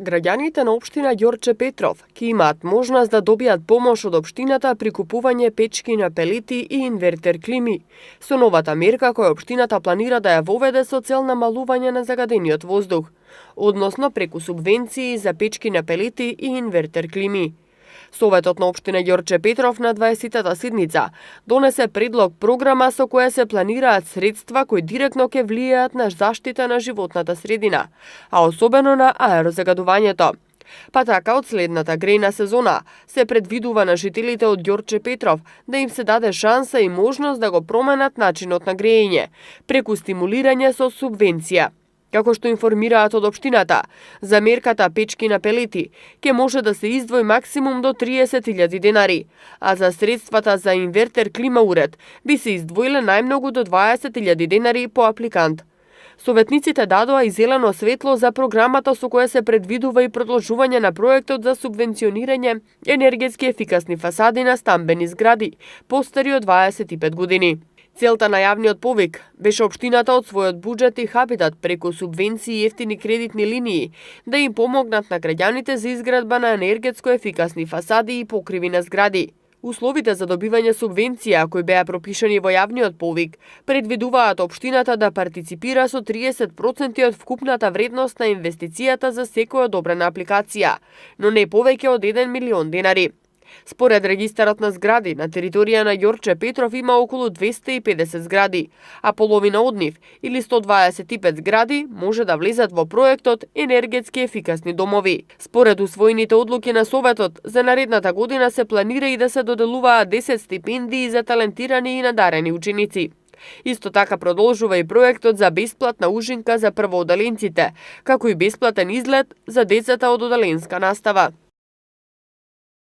Граѓаните на општина Ѓорче Петров ќе имаат можност да добијат помош од општината при купување печки на пелети и инвертер клими. Со новата мерка која општината планира да ја воведе со цел намалување на загадениот воздух, односно преку субвенции за печки на пелети и инвертер клими. Советот на општина Ѓорче Петров на 20-та седница донесе предлог програма со која се планираат средства кои директно ќе влијаат на заштита на животната средина, а особено на аерозагадувањето. Па така од следната грејна сезона се предвидува на жителите од Ѓорче Петров да им се даде шанса и можност да го променат начинот на грејење преку стимулирање со субвенција. Како што информираат од општината, за мерката печки на пелети ќе може да се издвои максимум до 30.000 денари, а за средствата за инвертер клима уред би се издвоиле најмногу до 20.000 денари по апликант. Советниците дадоа и зелено светло за програмата со која се предвидува и продолжување на проектот за субвенционирање енергетски ефикасни фасади на стамбени згради постари од 25 години. Целта на јавниот повик беше општината од својот буџет и хабитат преку субвенции и ефтини кредитни линии да им помогнат на граѓаните за изградба на енергетско ефикасни фасади и покриви на згради. Условите за добивање субвенција кои беа пропишани во јавниот повик предвидуваат општината да партиципира со 30% од вкупната вредност на инвестицијата за секоја одобрена апликација, но не повеќе од 1 милион денари. Според регистарот на згради, на територија на Ѓорче Петров има околу 250 згради, а половина од нив, или 125 згради, може да влезат во проектот енергетски ефикасни домови. Според усвоените одлуки на Советот, за наредната година се планира и да се доделуваат 10 стипендии за талентирани и надарени ученици. Исто така продолжува и проектот за бесплатна ужинка за првооддаленците, како и бесплатен излет за децата од оддаленска настава.